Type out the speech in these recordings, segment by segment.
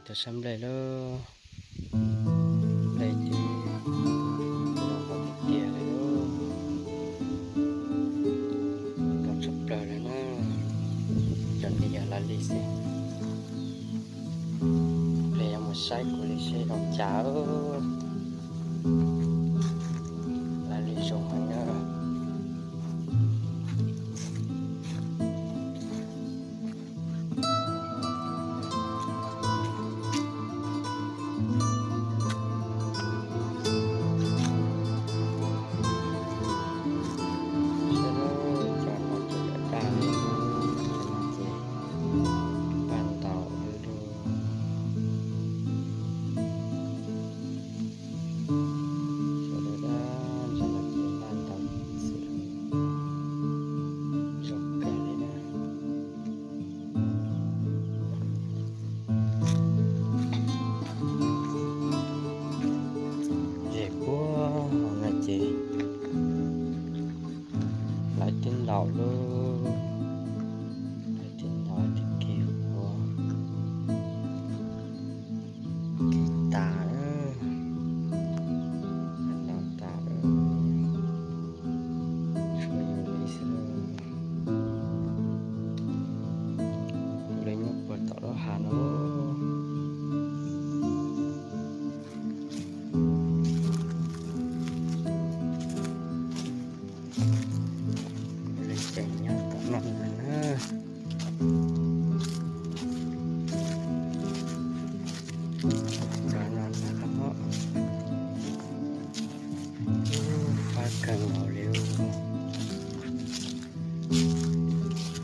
Tau sab nplej lawm, nplej ces zoo nkauj tiag tiag li, zoo tshaj plaws li na. Cov no yog Laj Lis xwb. Pliag yuav mus saib kuv li seb zoo cas. Laj Lis zoo heev na. Zoo kawg li na. Zem puag hauv no ces lawv twb ntaus lawm, lawv twb ntaus tib kev ua kev tas lawm, ntaus tas lawm, tshuav yus li xwb. Kuv li nyob puag tom lub hav no. Li ces nyob tom no na. Cov no na, fab kawg nkaus li.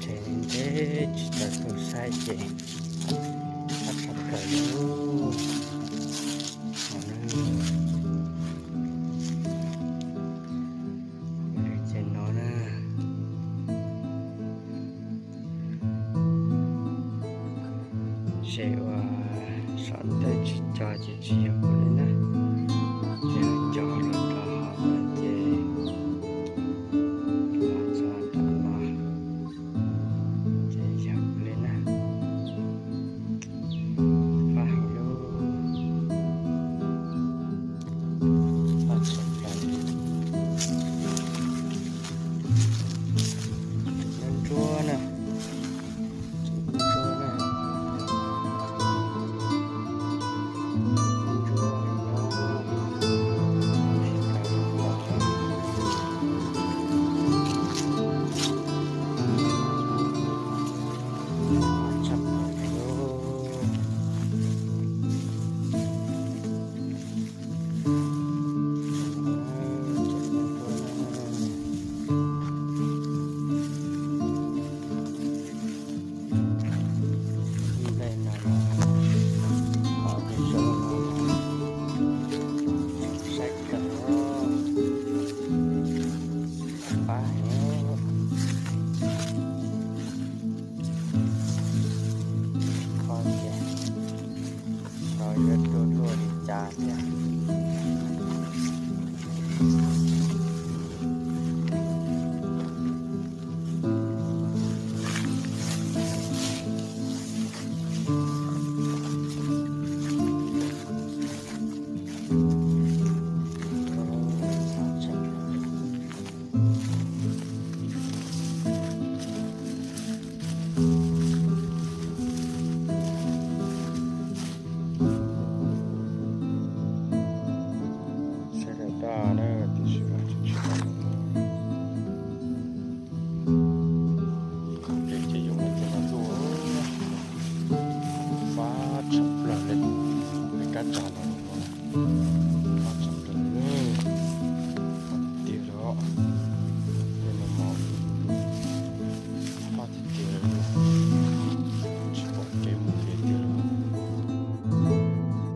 Ces ntev tsis tau tuaj saib ces fab tshaj plaws li. Ces no na, ces ua saum ntawd tsis cog ces tsis yog kuv li na. Ces cog los rau hauv no ces los txog tom no ces yog kuv li na. Fab heev li, fab tshaj plaws. Ntsuab na, ntsuab na, ntsuab no. Tshaj plaws li. Nplej no, qhov zoo no, saib kawg, fab heev. Qhov tias xyov yuav tuaj luaj li cas thiab.